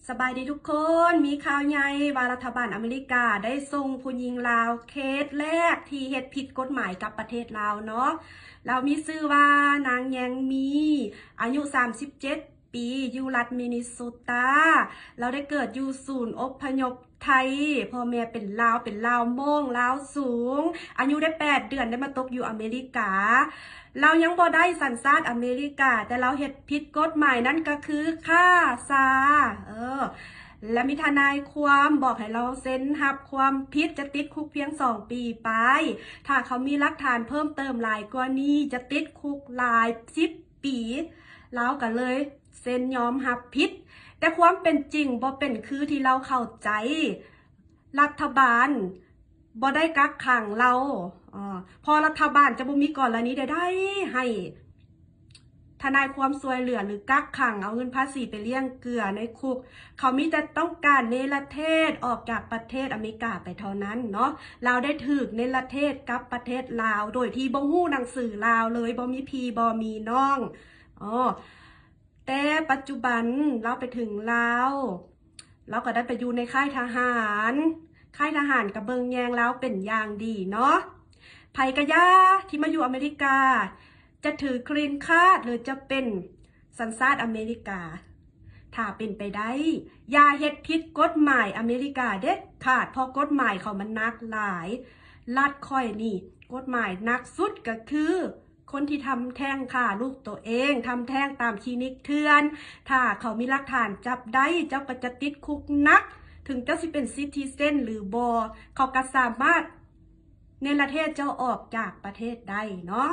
ສະບາຍດີທຸກຄົນ, ມີຂ່າວໃຫຍ່ວ່າລັດຖະບານອາເມລິກາໄດ້ສົ່ງຜູ້ຍິງລາວເຄສແລກທີ່ເຮັດຜິດກົດໝາຍກັບປະເທດລາວເນາະ. ລາວມີຊື່ວ່ານາງແຍງມີ ອາຍຸສາມສິບເຈັດປີ ຢູ່ລັດມິນິໂຊຕາ. ລາວໄດ້ເກີດຢູ່ສູນອົບພະຍົບໄທ, ພໍ່ແມ່ເປັນລາວ, ເປັນລາວມົ້ງ, ລາວສູງ. ອາຍຸໄດ້ແປດເດືອນ ໄດ້ມາຕົກຢູ່ອາເມລິກາ. ລາວຍັງບໍ່ໄດ້ສັນຊາດອາເມລິກາ, ແຕ່ລາວເຮັດຜິດກົດໝາຍ ນັ້ນກໍຄືຄ້າຊາ. ເອີ ແລະ ມີທະນາຍຄວາມບອກໃຫ້ລາວເຊັນຮັບຄວາມຜິດ ຈະຕິດຄຸກພຽງສອງປີປາຍ. ຖ້າເຂົາມີຫຼັກຖານເພີ່ມເຕີມຫຼາຍກວ່ານີ້ ຈະຕິດຄຸກຫຼາຍສິບປີ. ລາວກໍເລີຍເຊັນຍອມຮັບຜິດ. ແຕ່ຄວາມເປັນຈິງບໍ່ເປັນຄືທີ່ລາວເຂົ້າໃຈ. ລັດຖະບານບໍ່ໄດ້ກັກຂັງລາວ, ເອີ ເພາະລັດຖະບານຈະບໍ່ມີກໍລະນີໃດໆໃຫ້ທະນາຍຄວາມຊ່ວຍເຫຼືອ ຫຼື ກັກຂັງ ເອົາເງິນພາສີໄປລ້ຽງເກືອໃນຄຸກ. ເຂົາມີແຕ່ຕ້ອງການເນລະເທດອອກຈາກປະເທດອາເມລິກາໄປເທົ່ານັ້ນເນາະ. ລາວໄດ້ຖືກເນລະເທດກັບປະເທດລາວ ໂດຍທີ່ບໍ່ຮູ້ໜັງສືລາວເລີຍ, ບໍ່ມີພີ່ບໍ່ມີນ້ອງ. ອໍ ແຕ່ປັດຈຸບັນລາວໄປເຖິງລາວ, ລາວກໍໄດ້ໄປຢູ່ໃນຄ້າຍທະຫານ. ຄ້າຍທະຫານກໍເບິ່ງແຍງລາວເປັນຢ່າງດີເນາະ. ໃຜກະຢ່າທີ່ມາຢູ່ອາເມລິກາ ຈະຖືກຣີນຄາດ ຫຼື ຈະເປັນສັນຊາດອາເມລິກາ, ຖ້າເປັນໄປໄດ້ ຢ່າເຮັດຜິດກົດໝາຍອາເມລິກາເດັດຂາດ, ເພາະກົດໝາຍເຂົາມັນໜັກຫຼາຍ. ລັດຂ້ອຍນີ້ ກົດໝາຍໜັກສຸດກໍຄື ຄົນທີ່ທຳແທ້ງຂ້າລູກໂຕເອງ, ທຳແທ້ງຕາມຄລີນິກເຖື່ອນ, ຖ້າເຂົາມີຫຼັກຖານຈັບໄດ້, ເຈົ້າກໍຈະຕິດຄຸກໜັກ. ເຖິງເຈົ້າຊິເປັນຊິຕິເຊັນຫຼືບໍ່, ເຂົາກໍສາມາດເນລະເທດເຈົ້າອອກຈາກປະເທດໄດ້ເນາະ.